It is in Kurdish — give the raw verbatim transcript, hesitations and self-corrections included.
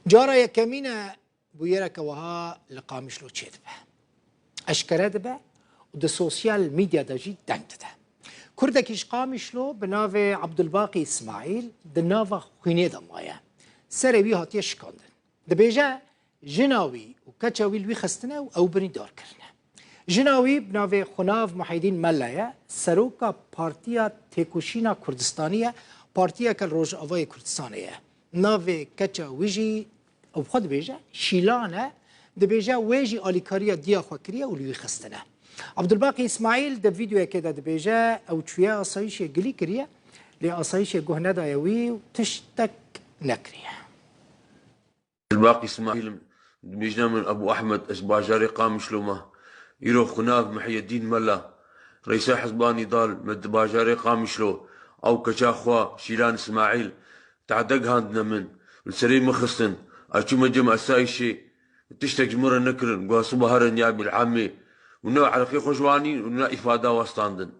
Cara yekemîn e bûyereke wiha li Qamişlo çêdibe. Eşkere dibe û di sosyal medya de jî deng dide. Kurdekî ji Qamişlo bi navê Abdulbaqî Îsmaîl di nava xwînê de maye. Serê wî hatiye şikandin. Dibêje, jina wî û keça wî li wî xistine û ew birîndar kirine. Jina wî bi navê Xunav Muhîdîn Mela ye, seroka Partiya Têkoşîna Kurdistanî ye, partiyeke li Rojavayê Kurdistanê ye. Navê keça wî jî, ew xwe dibêje, Şîlan e, dibêje wê jî alîkariya diya xwe kiriye û li wî xistine. Abdulbaqî Îsmaîl di vîdeoyekê de dibêje, ew çûye asayîşê gilî kiriye, lê asayîşê guh nedaye wî û tiştek nekiriye. Baqî Îsmaîl im, dibêjne min Ebû Ehmed, ez bajarê Qamişlo me. Îro Xunav Mihyedîn Mela, reîsa Hizba Nîdal me di bajarê Qamişlo, ew keça xwe Şîlan Îsmaîl, tehde gihandine min, li serê min xistin. Ez çûme cem esayîşê, tiştek ji min re nekirin, guha siba herin ya Mîrhemê. Û ne eleqê xwe ji wan anîn û ne îfada wa standin.